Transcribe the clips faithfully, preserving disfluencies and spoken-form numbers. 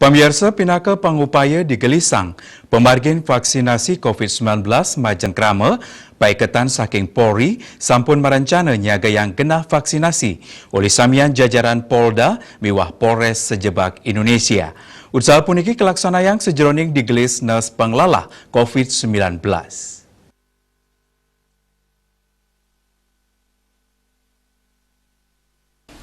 Pamiarsa, pinaka pangupaya digelisang pamargin vaksinasi covid sembilan belas majeng krama, paiketan saking Polri sampun marancana nyagayang genah vaksinasi olih samian jajaran Polda miwah Polres sajebag Indonesia. Usaha puniki kalaksanayang sajeroning digelis nes panglalah covid sembilan belas.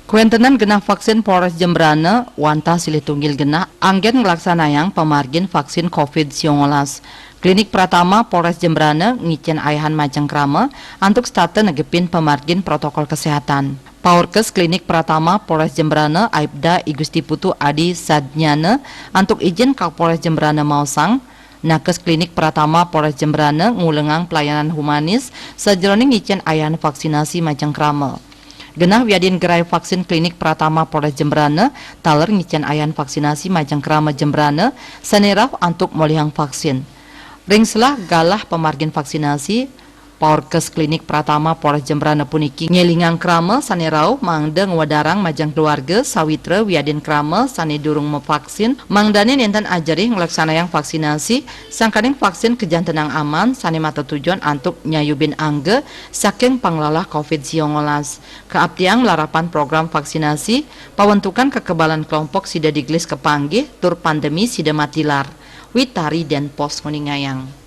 Kawentenan genah vaksin Polres Jembrana wantah silih tunggil genah anggen nglaksanayang pamargin vaksin covid sembilan belas. Klinik Pratama Polres Jembrana ngicen ayahan majeng krama antuk setata negepin pamargin protokol kesehatan. Paurkes Klinik Pratama Polres Jembrana, Aibda I Gusti Putu Adi Sadnyana, antuk ijin Kapolres Jembrana maosang, nakes Klinik Pratama Polres Jembrana ngulengang pelayanan humanis sajeroning ngicen ayahan vaksinasi majeng krama. Genah wiadin gerai vaksin Klinik Pratama Polres Jembrana taler ngicen ayahan vaksinasi majeng krama Jembrana sane rauh antuk molihang vaksin. Ring selah galah pamargin vaksinasi, Paurkes Klinik Pratama Polres Jembrana puniki ngelingang krama sane rauh mangda ngwedarang majeng keluarga, sawitra wiadin krama sane durung mavaksin, mangdane nenten ajerih nglaksanayang vaksinasi, sangkaning vaksin kajantenang aman sane matetujon antuk nyayubin angga saking panglalah covid sembilan belas. Kaaptiang malarapan program vaksinasi, pawentukan kekebalan kelompok sida digelis kapanggih tur pandemi sida matilar. Witari Denpos nguningayang.